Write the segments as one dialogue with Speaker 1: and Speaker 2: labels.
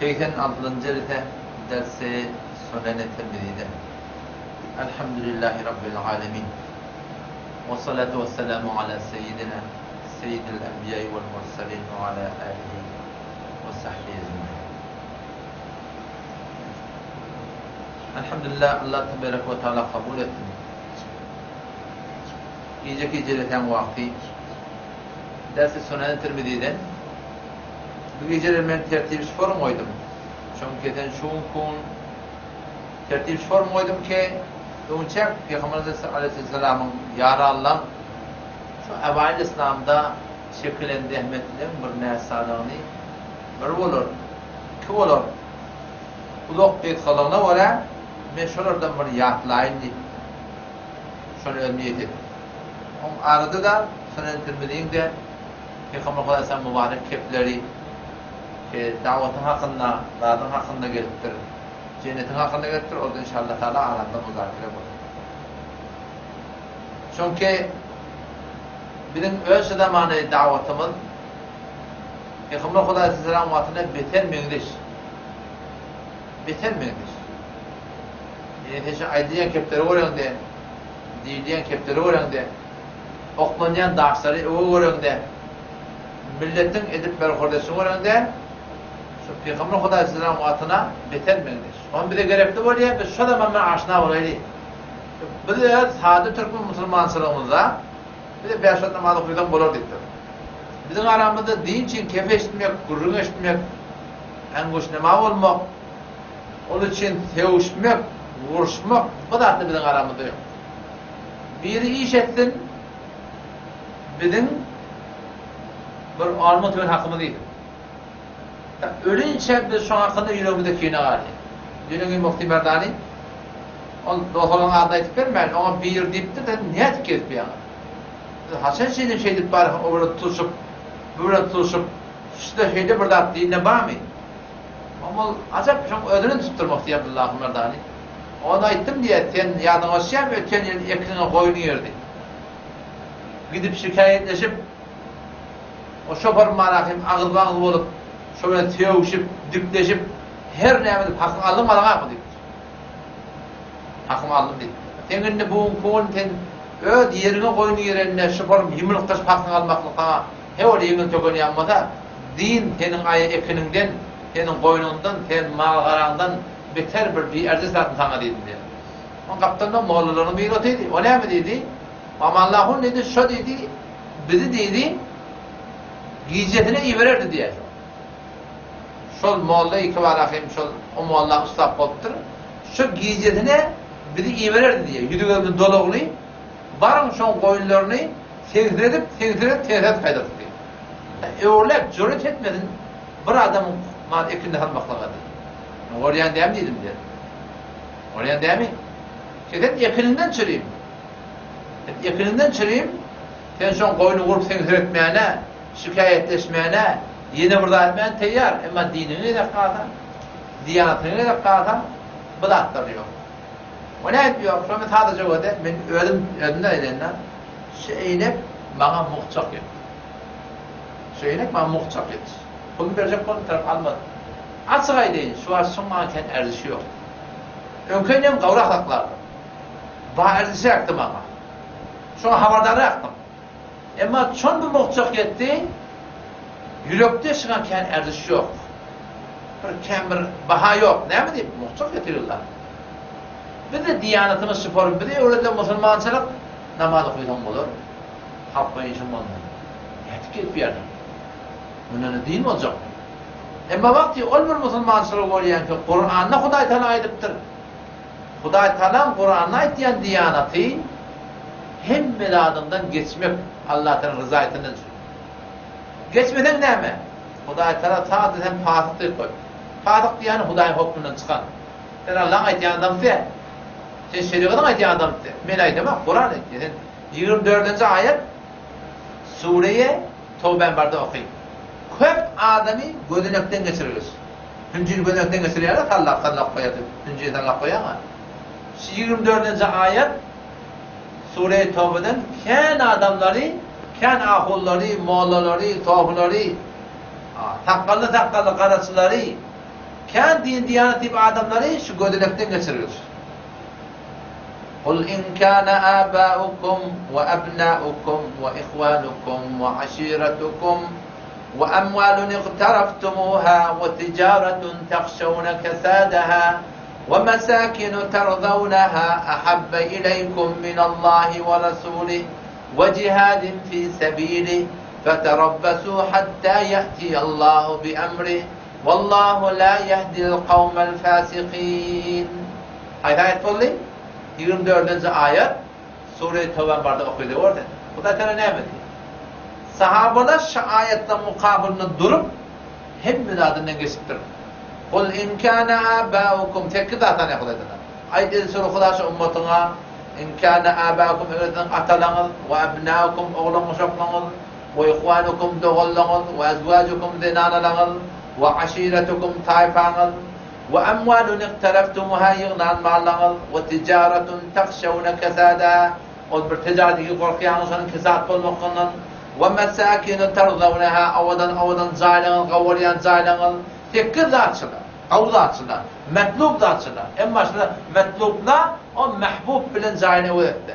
Speaker 1: 86-njy jelse dersi Suneni Tirmiziden. Elhamdülillahi Rabbil alemin. Ve salatu ve selamu ala seyyidina seyyidil enbiya'i vel murselin ve ala alihi ve sahbihi ecmaîn. Elhamdülillah Allah tebarek ve teala kabul etsin. Gijeki jelesäň wagty dersi Suneni Tirmiziden Bu gijeler men tertip forum goýdum. Şoň kesen şu gün tertip forum goýdum ki, öňçäk Pygamberimiz aleýhissalamyň ýary Allaň şu ewaýyl yslamda çekilen zähmetleň bir näsanyny bir bolar, iki bolar, uzak gysgalygyna görä men şolardan bir ýatlaýyn diýip şony öz niýet etdim. Oň arada-da Sunan Tirmiziň-de Pygamber Hudaýa mübarek kepleri ki dawatyň hakynda, zadyň hakynda gelipdir. Jennetiň hakynda gelipdir, ol-da inşallah taala aramda muzakere bolar. Çünki biziň öz şu zamany dawatymyz Pygamber Hudaýa selam wagtyna beter meňzeş. Beter meňzeş. Ýene sen şu aýdylýan kepleri göreňde, diýilýän kepleri göreňde, oklanýan daşlary öwe göreňde, milletiň edip berhordeşini göreňde, şu Pygamber Hudaý selam wagtyna beter meňzeş. Ony bize gerekli bolýar, biz şo zaman bilen aşna bolaýly. Biz öz sada türkmen musulmançylygymyzda bize bäş wagt namaz okaýsaň bolar diýipdir. Biziň aramyzda din üçin kefe eşitmek, gürrüň eşitmek, äňguşnama bolmak, ol üçin sögüşmek, uruşmak bu zatlar biziň aramyzda ýok. Biri iş etsin, biziň bir alma töwen hakymyz diýsin. Ölinçä biz şoň hakynda ýüregimizde kine galýar. Ýöne Mufti Merdani ol dostlaryň adyny aýdyp bermän, oňa bir diýipdir, sen nädip gezip ýaňa? Biz haçan şeýdip şeýdip baryp o bilen tutuşyp, bu bilen tutuşyp, şuda şeýle bir zat dinde barmy? Ol ajap şoň özüni tutupdyr Mufti Abdullah Merdani. Ona aýtdym diýýär, sen ýadyňa düşýärmi öten ýyl ekiniňe goýun girdi. Gidip şikaýatleşip, o şopar Marahym agyzba-agyz bolup, şo bilen sögüşip, dikleşip, her näme edip hakyňy aldyňmy alaňakmy diýipdir. Hakymy aldym diýipdir. Sen indi bu günki gün sen öz ýeriňe goýun girende şoparym ýumruklaşyp hakyňy almaklyk saňa he ol ýeňil tökenýän bolsa, din seniň aýa ekiniňden, seniň goýnuňdan, seniň mal-garaňdan beter bir biärziş zatmy saňa diýdim diýýär. Oň gapdalynda mollalaryň biri otyrdy. O näme diýdi? Amanlahun diýdi, şo diýdi, bizi diýdi, gijesine ibererdi diýýär şo. Şol molla ikibara hem şol o molla ussat bolupdyr. Şo gijesine bizi ibererdi diýýär. Ýüzi gözümiz dolagly, baryň şoň goýunlaryny seňsiredip, seňsiredip, seňsiredip gaýdardyk diýýär. Öwrüläp jüret etmesin bir adamyň mal ekinini salmaklyga diýýär. Görýän dämi diýdim diýýär. Görýän dämi? Sen ekiniňden çürim. Sen ekiniňden çürim. Sen şoň goýny gurup seňsiretmäne, şikaýatleşmäne, ýene bir zat etmäne teýýar. Emma diniňe gezek galsa, diýanatyňa gezek galsa, bu zatlar ýok. O nädip ýok? Şo men sadaja göde, men özüm özümden aýdaýyn-da, şu eýnek maňa muhçak ýetdi. Şu eýnek maňa muhçak ýetdi. Puluny berjek boldum, tarap almady. Açyk aýdaýyn, şu wagt şuň maňa kän erzişi ýok. Öňki eýnem gowrak saklardym. Ba erzişäkdi maňa. Şoňa habardarrakdym. Emma çon bu mugtjak ýetdi, ýürekde şuňa kän erziş ýok. Bir kän bir baha ýok. Näme diýip, mugtjak ýetirýärler. Bizde diýanatymyz şu form, bize öwredilen musulmançylyk namaz okaýsaň bolar, halk bilen işiň bolmaz. Nädip gelip bu ýerde? Mundan din boljakmy? Emma wagty ol bir musulmançylygy görýänkä Kuranda Hudaý Taala aýdypdyr. Hudaý Taalaň Kuranda aýtýan diýanaty hemme zadyňdan geçmek Allah Taala ryzaýetyndan üçin. Geçmeseň näme? Hudaý Taala sada sen pasyk diýip goýupdyr. Pasyk diýýäni Hudaýyň hokmundan çykan. Sen Allaň aýtýan adamsy däl. Sen şerigatyň aýtýan adamsy däl. Men aýdamok, Kuran aýtýar. Sen 24-nji aýat Sureýe Towbäni barda oky. Köp adamy gözenekden geçirgiç. Hünjini gözenekden geçirýärler, sallap sallap goýar diýip, hünjini sallap goýaňa. Şu 24-nji aýat Sure-i Towbeden kän adamlary, kän ahullary, mollalary, sofulary, sakgally-sakgally garaçylary. Kän din-diýanat diýip adamlary şu gözenekden geçirgir. Kul in kana abaukum we abnaukum we ihwanukum we aşiratukum we amwalun igtaraftumuha we tijaratun tahşawna kasadaha we masakinu tardawnaha ahabba ileýkum minallahi we rasulih we jihadin fi sebilih feterabbasu hatta ýe'tiyallahu bi emrih Wallahu la ýehdil kawmel fasikin. Haýsy aýat boldy? 24-nji aýat Sure Tawban barada okyda gör sen. Hudaý Tagala näme diýýär? Sahabalar şu aýatlaryň mukabylynda durup hemme zadyndan geçipdir. Kul in kana abaukum sekiz zat sanýar Hudaý Tagala. Aýt ey Resul Huda şu ummatyňa in kana abaukum eger siziň atalaňyz we abnaukum oglan uşaklaryňyz We ihwanukum doganlaryňyz, we azwajukum zenanalaryňyz, we aşiretukum taýpaňyz, we amwalun iqtaraftumuha ýygnan mallaryňyz, we tijaratun tahşawna kesadaha ol bir tijaretiki gorkýaňyz şonuň kesat bolmakyndan, we mesakinu tarzawnaha owadan owadan jaýlaryňyz gowalýan jaýlaryňyz, sekiz zat şular, gowy zat şular, metlub zat şular, emma şular metlubla o mehbub bilen jaýyny öwez etdi.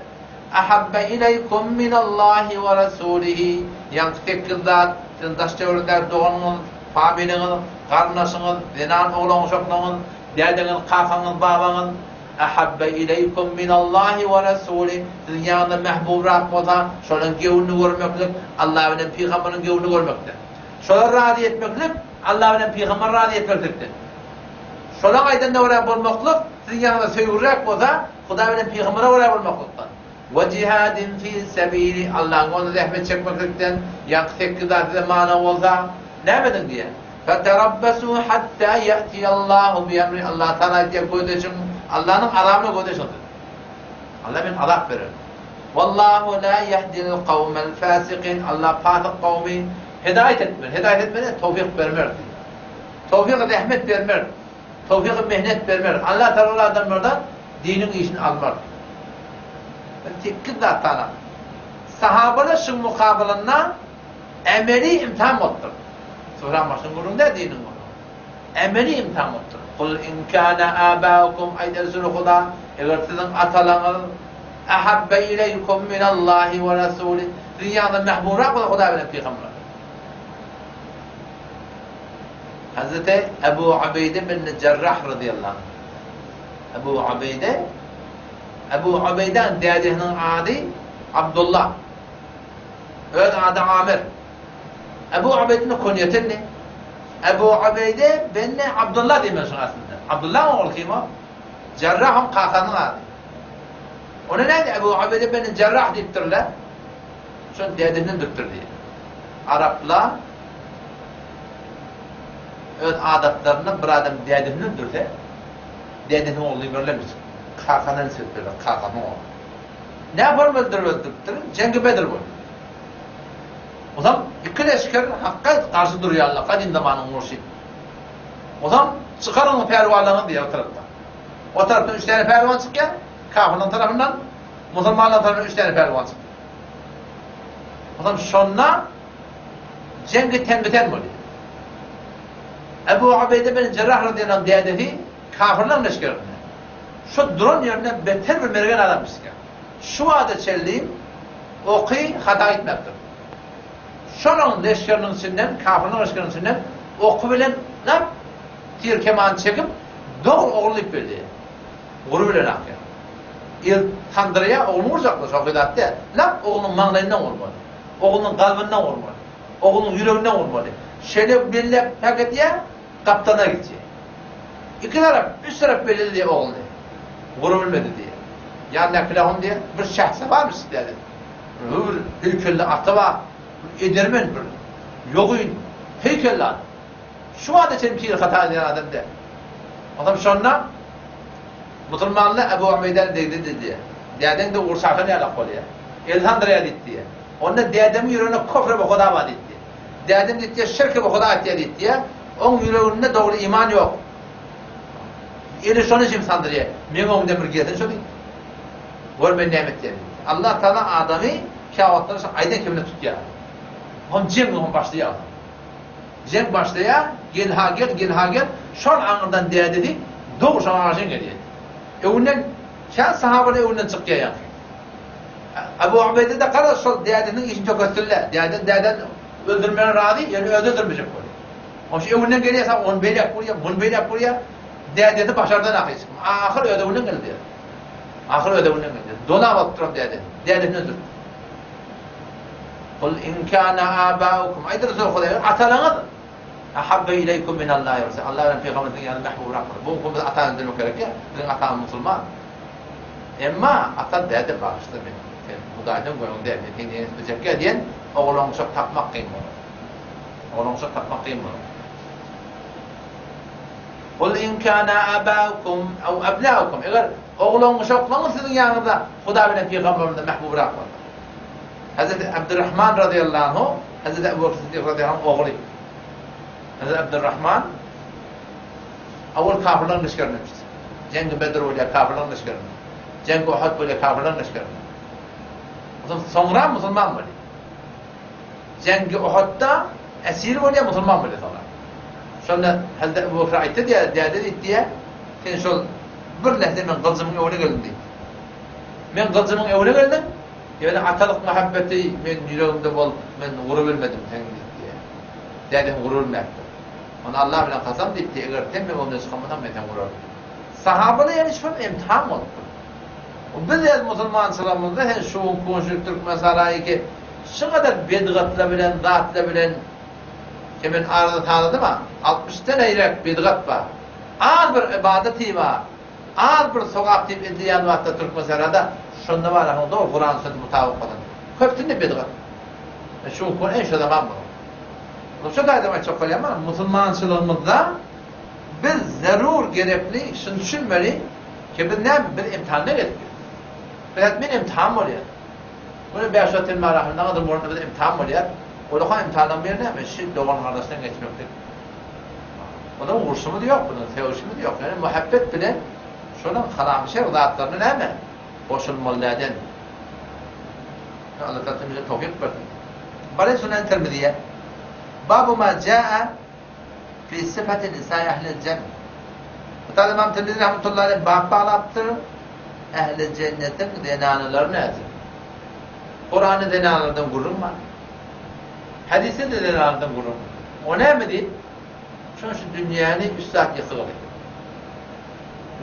Speaker 1: Ahabbe ileýkum minallahi we rasulihi, ýaňky sekiz zat, siziň daş-töweregiňizdäki doganyňyz, familiňiz, garyndaşyňyz, zenan oglan-uşaklaryňyz, dädeňiz, kakaňyz, babaňyz, ahabbe ileýkum minallahi we rasulihi, siziň ýanyňyzda mähbubrak bolsa, şolaryň göwnüni görmeklik, Allah bilen pygamberiň göwnüni görmekdir. Şolary razy etmeklik, Allah bilen pygamberi razy etmeklikdir. Şolaryň aýdanyna görä bolmaklyk, siziň ýanyňyzda söýgüliräk bolsa, Hudaý bilen pygambere görä bolmaklykdan, we jihadin fi sebili, Allahyň ýolunda zähmet çekmeklikden, ýaňky sekiz zat size many bolsa, näme ediň diýýär. Feterabbasu hatta ýe'tiýallahu biemri, Allah Tagala aýdýar, gözleşiň, Allanyň azabyna gözleşiň siz. Allah men azap berer. Wallahu la ýehdil kawmel fasikin, Allah pasyk kawmy hedaýat etmez. Hedaýat etmez, towfyk bermez diýýär. Towfyk rehmet bermez. Towfygy mehnet bermer. Allah Tagala ol adamlardan diniň işini almaz. Men sekiz zat sanap. Sahabalar şuň mukabalynda emeli imtihan bolupdyr. Soran başyň gürrüň däl diniň gürrüňi. Emeli imtihan bolupdyr. Kul in kana abaukum aýt Resuly Huda, eger siziň atalaryňyz ahabba ileýkum minallahi we rasuli siziň ýanyňyzda mähbubrak bolan Hudaý bilen pygamber. Hazreti Ebu Ubeýde bin Jerrah razyýallahu anh. Ebu Ubeýde Ebu Ubeýdäň dädesiniň ady Abdullah. Öz ady Amir. Ebu Ubeýdäniň kunýeti indi. Ebu Ubeýde bin Abdullah diýmeli şuň aslynda. Abdullah ogly kim o? Jerrah oň kakasynyň ady. Ony nädip Ebu Ubeýde bin Jerrah diýipdirler? Şol dädesinden durupdyr diýýär. Araplar öz adatlarynda bir adam dädesini öldürse, dädesiniň ogly diýmerlermiş. Kakasyna nisbet berler, kakasynyň ogly. Näme öldürip öldüripdir? Jeňgi Bedr boldy. Onsoň iki leşger Hakga garşy durýarlar, gadym zamanyň urşy. Onsoň çykaryň pälwanlaryňyzy diýýär o tarapdan. O tarapdan üç täne pälwan çykýar, kafyrlaryň tarapyndan, musulmanlaryň tarapyndan üç täne pälwan çykýar. Onsoň şonda jeňgi tenbe-ten bolýar. Ebu Ubeýde bin Jerrah radiyallahu anh dädesi kafirleň leşgerinde. Şo duran ýerinde beter bir mergen adam çykýar. Şu wagta çenli oky hata gitmepdir. Şonuň leşgeriniň içinden, kafirleň leşgeriniň içinden oky bilen lap tir kemany çekip dogry ogluny diýip belleýär. Gury bilen akýar. Il sandyrýar, ogluny urjaklar, şo zat däl. Lap oglunyň maňlaýyndan urmaly. Oglunyň kalbyndan urmaly. Oglunyň ýüreginden urmaly. Şeýle belläp päk edýär, gapdalyna gitýär. Iki tarap, üç tarap belledi diýýär ogluny. Urubilmedi diýýär. Ýanyndakylar hom diýýär, bir şähse barmyş diýýär. Bir heýkelli aty bar, bir edermen bir ýogyn heýkelli at. Şu wagta çenli piri hata edýän adam däl. Onsoň şonda musulmanlar Ebu Ubeýdäni degdi diýýär. Dädeň-de urşakan ýalak bolýar. El sandyrýar diýip diýýär. Onda dädemiň ýüreginde kofre we huda bar diýipdi. Dädem diýipdi, şirke we huda aýtýar diýipdi. Oň ýüreginde dogry iman ýok. Eli şony üçin sandyrýar. Meň öňümden bir gelsin şo diýipdi. Gör men näme etýän diýipdi. Allah Taala adamy käwagtlar şo aýdan kimine tutýar. Hom jeň hom başlaýar. Jeň başlaýar, gel ha gel, gel ha gel. Şol aňyrdan dädesi dogry şoňa garşy gelýär. Öňünden şä sahabalar öňünden çykýar ýaňky. Abu Ubeýde-de garaz şol dädesiniň işini töketsin-le. Däden däden öldürmäne razy, ýöne özi öldürmejek bolýar. Oň şu öňünden gelýär, soň ony beýläk urýar, muny beýläk urýar. Dädesi başardan ahyr çykma. Ahyr özi öňünden geldi. Ahyr özi öňünden geldi. Dolap alyp duran dädesi. Dädesini öldürdi. Kul in kana abaukum. Aýdyr Resul Hudaý, atalaryňyz ahabbe ileýkum minallahi we Allah bilen pygamberiniň ýanynda mähbubrak bolar. Bu gün biz atany öldürmek gerek ýa. Biziň atamyz musulman. Emma ata däde bagyşla meni. Sen Hudaýdan gören däl, men seni ýeňip biljek ýa diýen oglan-uşak tapmak kyn bolar. Oglan-uşak tapmak kyn bolar. Kul in kana abaukum aw abnaukum. Eger oglan-uşaklaryňyz siziň ýanyňyzda Hudaý bilen pygamberimize mähbubrak bolsa. Hezreti Abdurrahman razyýallahu anhu, Hezreti Ebu Bekr Siddik razyýallahu anhu ogly. Hezreti Abdurrahman awal kafirleriň leşgerine düşdi. Jengi Bedr bolýar kafirleriň leşgerinde. Jengi Uhud bolýar kafirleriň leşgerinde. Onsoň soňra musulman bolýar. Jengi Uhudda esir bolýar, musulman bolýar soňra. Şonda Hezreti Ebu Bekr aýtdy diýär, däde diýdi diýär, sen şol bir nähse men gyljymyň öňüne geldim diýdi. Men gyljymyň öňüne geldim, ýöne atalyk muhabbeti men ýüregimde bolup, men gurubilmedim seň diýdi diýär. Dädem gurubilmäpdir. Ony Allah bilen kasam diýipdi, eger sen meň öňümden çykan bolsaň, men seni gurardym. Sahabalar ýaly şol imtihan bolupdyr. Biz öz musulmançylygymyzda hem şu günki gün şu türkmen saraýy ki şu gadar bedgatlar bilen zatlar bilen ki men arada sanadym a 60 dan eýräk bedgat bar. Az bir ybadaty bar. Az bir sogap diýip edilýän wagtda türkmen sarada şonda bar ahun dogry Kuran sünnet mutabyk bolan. Köpsünde bedgat. E şu günki gün en şu zaman bu. Şu taýdan aýtjak bolýan musulmançylygymyzda biz zerur gerekli şuny düşünmeli Ki biz näme, biz imtihanda gezip ýörüs. Biz men imtihan bolýar. Muny bäş wagt sen bar ahyrynda gadyr bolanda biz imtihan bolýar. Olakan imtihanlaryň biri näme? Şu dogan gardaşdan geçmeklik. Onuň urşumyz ýok, bunuň sögüşimiz ýok. Ýöne muhabbet bilen şonuň haram şer zatlaryna näme? Goşulmaly däden. Allah Taala bize towfik bersin. Bari Sunan Tirmiziye. Babu ma jaa Fi syfati nisai ehlil jenne. Bu taýda Ymam Tirmizi rahmetullahi aleýh bap baglapdyr, Ehli jennetiň zenanalary nädip? Kuranda zenanlardan gürrüň bar. Hadysda-da zenanlardan gürrüň bar. O näme diýip? Şonuň üçin dünýäni üç zat ýykylgy.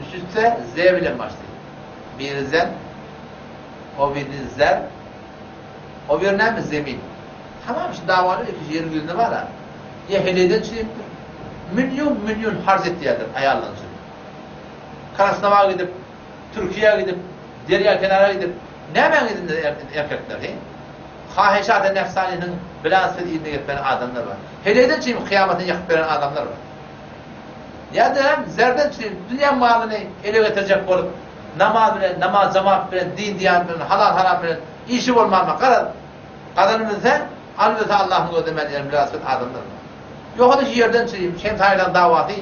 Speaker 1: Üç-üçse Z bilen başlaýar. Biri zen, o biri zer, o biri näme? Zemin. Tamam şu dawany ilki ýeriň ýüzünde bar-a. Ýa heleýden çüýüpdir. Million-million harç etýärler aýallar üçin. Krasnowa gidip, Türkiýä gidip, derýa kenara gidip, nämäň yzynda erkekler, he? Haheşat-y nefsanynyň bilen söz yzyna gitmän adamlar bar. Heleýden çüýüp kyýamatyny ýakyp beren adamlar bar. Ýa-da hem zerden çüýüp dünýä malyny ele getirjek bolup, namaz bilen, namaz jemaat bilen, din-diýanat bilen, halal-haram bilen işi bolmanma garaz, Gazanybilse, alybilse Allahyň gözlemän ýerini biraz köp adamlar bar. Ýogsa-da şu ýerden çyýym, şem taýlan dawasy,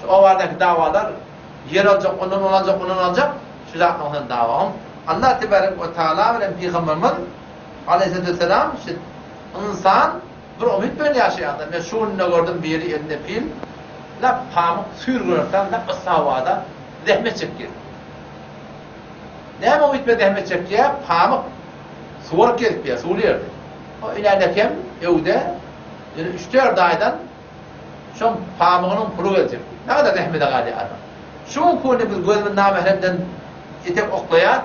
Speaker 1: şu obardaky dawalar, ýer aljak, ondan ol aljak, ondan aljak, şu zatlaryň hany dawam. Allah tebarek we taala bilen Pygamberimiz aleýhissalatu wesselam şu ynsan bir umyt bilen ýaşaýar. Men şu günde gördüm biri elinde pil, lap pamyk süýrgürerkä, lap yssy howada zähmet çekýär. Näme umyt bilen zähmet çekýär? Pamyk Suwaryp gezipýär, suwly ýerde. O ilälekem öwde ýöne üç-dört aýdan şoň pamygynyň puly geljek. Nägadar zähmete galýar adam. Şu günki günde biz gözümiz namähremden etek oklaýar.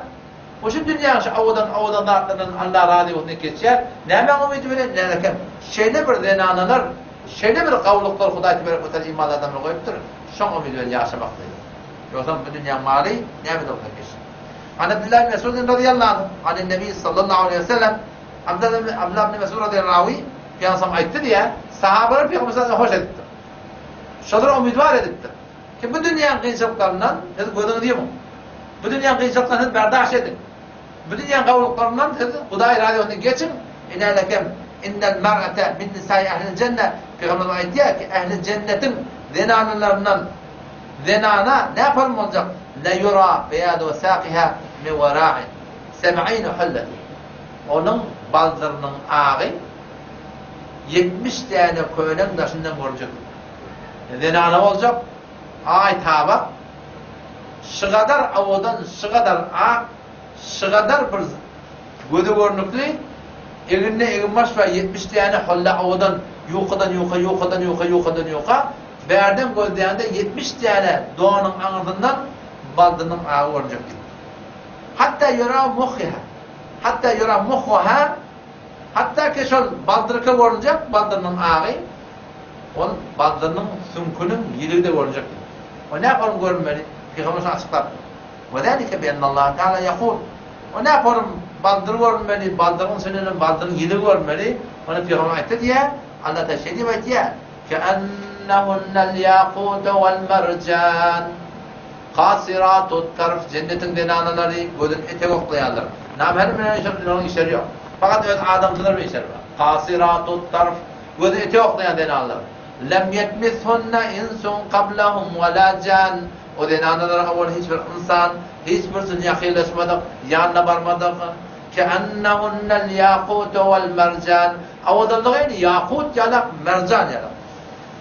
Speaker 1: O şu dünýäň şu owadan owadan zatlaryndan Allah razy bolsun diýip geçýär. Nämäň umydy bilen? Ilälekem şeýle bir zenanalar, şeýle bir gawulyklar Hudaý teberek we taala imanly adamlara goýupdyr. Şoň umydy bilen ýaşamak diýip. Ýogsam bu dünýäň maly näme-de bolsa geçer. An Abdullah ibn Mesud razyýallahu anhu, anin Nebi sallallahu aleýhi we sellem, Abdullah ibn Mesud razyýallahu rawy, Pygamberimiz aýtdy diýýär, sahabalar Pygamber sallallahu hoş edipdir. Şolara umydwar edipdir. Ki bu dünýäň kynçylyklaryndan siz gözüňizi ýumuň. Bu dünýäň kynçylyklaryndan siz berdaş ediň. Bu dünýäň gawulyklaryndan siz Hudaý razy bolsun geçiň. Inälekem innel mar'ate min nisai ehlil jenne Pygamberimiz aýdýar ki, ehli jennetiň zenanlaryndan Zenana näpalym boljak? La ýura beýadu saqiha min wara'i seb'ine hulleti. Onuň baldyrynyň agy 70 däne köleň daşyndan görünjekdir. zenana boljak, aý tabak, şygadar owadan, şygadar ak, şygadar bir göze görnükli, eginde eginbaş bar 70 däne holla owadan, ýukadan ýuka, ýukadan ýuka, ýukadan ýuka, bärden gözleýäňde 70 däne donuň aňyrsyndan baldynyň agy görünjek diýipdir. Hatda ýöra muhhiha, hatda ýöra muhhuha, Hatda ki şol baldyrka görünjek, baldyrynyň agy, ol baldyrynyň süňküniň ýiligi-de görünjek diýdi. O näp onuň görünmeli? Pygamber şony açyklapdyr. Ve zalike bi ennallaha teala yekul. O näp onuň baldyry görünmeli, baldyryň içinden baldyryň ýiligi görünmeli? Ony pygamber aýtdy diýýär. Allah Teala şeý diýip aýtýar, Keennehunne'l ýakutu we'l merjan. Kasiratut tarf, jennetiň zenanalary gözüni etek oklaýarlar. Namährem bilen işler olaryň işleri ýok. Fakat öz adamsylary bilen işleri bar. Kasiratut tarf, gözüni etek oklaýan zenanlar. Lem ýetmishunne insun kablahum we la jan. O zenanalara owal hiç bir ynsan, hiç bir jyn ýakynlaşmadyk, ýanyna barmadyk. Keannehunnel ýakutu wel merjan. Owadanlygy indi ýakut ýalak, merjan ýalak.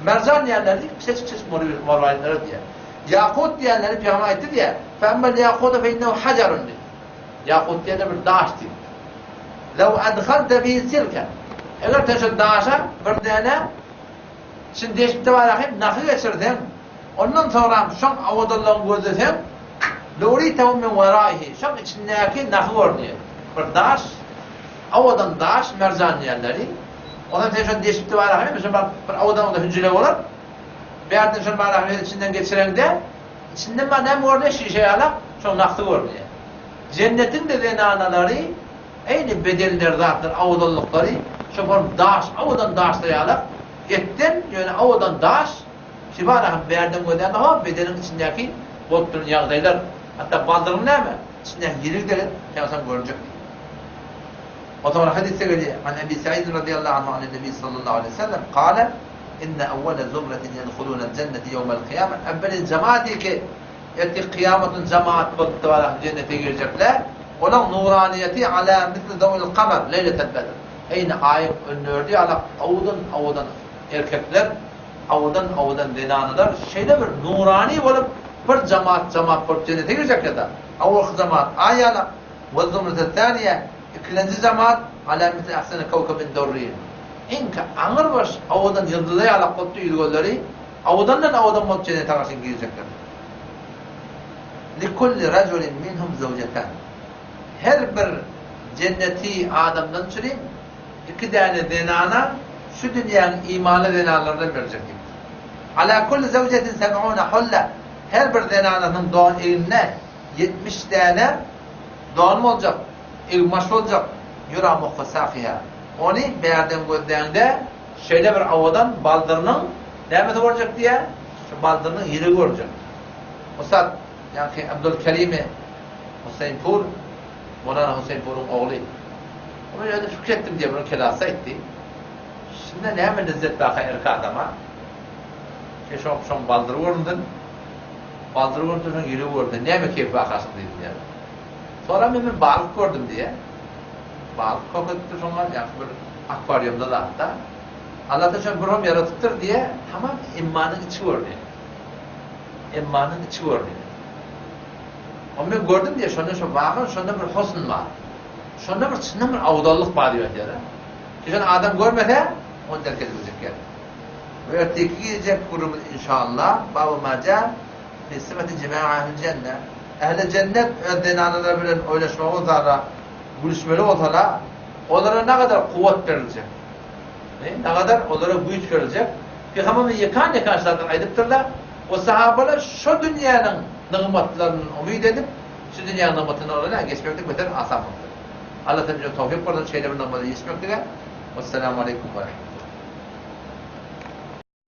Speaker 1: Merjan diýenleri kiçijik-kiçijik morwaýytlara diýýär. Ýakut diýenleri pygamber aýtdy diýýär, Fe emmel ýakutu fe innehu hajarun diýdi. Ýakut diýenler bir daş diýdi. Lew adhalte fihi silken. Eger sen şol daşa bir däne çyn deşip-de barahym nahy geçirseň, ondan soňram şoň owadanlygyny gözleseň, leuritehu min weraihi, şoň içindäki nahy görünýär. Bir daş, owadan daş, merjan diýenleri. Ondan sen şony deşip-de barahym, şol bir owadan hünjüle bolar. Bärden şol baragyny öz içinden geçireňde, içinden bar näme görünýär, şişe ýalak, şoň naksy görünýär. Jennetiň-de zenanalary eýni bedenleri zatlar, owadanlyklary şo form daş, owadan daşlar ýalak, etden, ýöne owadan daş, şi baragyny bärden gözlände ho bedeniň içindäki bolup duran ýagdaýlar, hatda baldyryň näme, içindäki ýilig-de ýaňsam görünjek diýýär. Onsoň hadysda gelýär, An Ebi Said razyýallahu anhu anin Nebi sallallahu aleýhi we sellem kale, Inne awwale zumretin ýedhulunel jennete ýewmel kyýame, Äwwelin jemaati ki, ertir kyýamatyn jemaat bolup tabara jennete girjekler, olaň nuraniýeti ala misli dawil kamer leýletel bedr, eýni aýyň öndürdi ýalak owadan-owadan erkekler, owadan-owadan zenanalar şeýle bir nurani bolup bir jemaat jemaat bolup jennete girjekler-de, awwalky jemaat aý ýalak, we zumrete saniýe, ikilenji jemaat ala misli ahseni kewkebin durriýin. Iňki aňyrbaş owadan ýyldyza ýalak bolupdy ýüz-gözleri, owadandan owadan bolup jennete garşy girjekler. Likulli rajulin minhum zawjatan. Her bir jenneti adamdan çürim iki däne zenana şu dünýäniň imanly zenanlaryndan berjek diýipdir. Ala kulli zawjatin seb'una hulla. Her bir zenanasynyň don egnine 70 däne don boljak, egmaş boljak, ýura muhha sahyha. Ony bärden gözläňde, şeýle bir owadan baldyrynyň nämesi görjek diýýär? Şu baldyrynyň ýiligi görjek. Ussat, ýaňky Abdulkerimi Huseýnpur, Molana Huseýnpuryň ogly. Men özüm pikir etdim diýýär, muny kelasda aýtdy. Şunda näme lezzet barka erki adama? Şeý şoň, şoň baldyry göründin. Baldyry göründin, şoň ýiligi göründin. Näme keýp barka şuň diýdim diýýär. Soňra men bir balyk gördüm diýýär. Balyk köpeltipdir şoňa, ýagny bir akwariumda zatda. Allatagala şony bir hom ýaratypdyr diýýär, tamam emmanyň içi görünýär. Emmanyň içi görünýär. Ony men gördüm diýýär, şonda şo bagan, şonda bir husn bar. Şonda bir çyndan bir awdallyk bar diýip aýdýar. Şony adam görmese, ony terk ediljek ýer. Bu erteki girjek gürrüňimiz inşallah, Babu Maja fi sifati jima'i ehlil jenne. Ähli jennet öz zenanalary bilen oýnaşmaly bolsala, gülüşmeli bolsala, olara nagadar kuwwat beriljek. Nagadar olara güýç beriljek. Pygamberimiz ýekan-ýekan şu zatlary aýdypdyrlar. O sahabalar şo dünýäniň nygmatlaryndan umyt edip, şu dünýäniň nygmatyndan olara geçmeklik beter asan bolupdyr. Allah taala bize towfyk bersin şeýle bir nygmata ýetişmeklige. Wessalamu aleýkum we rahmetullah.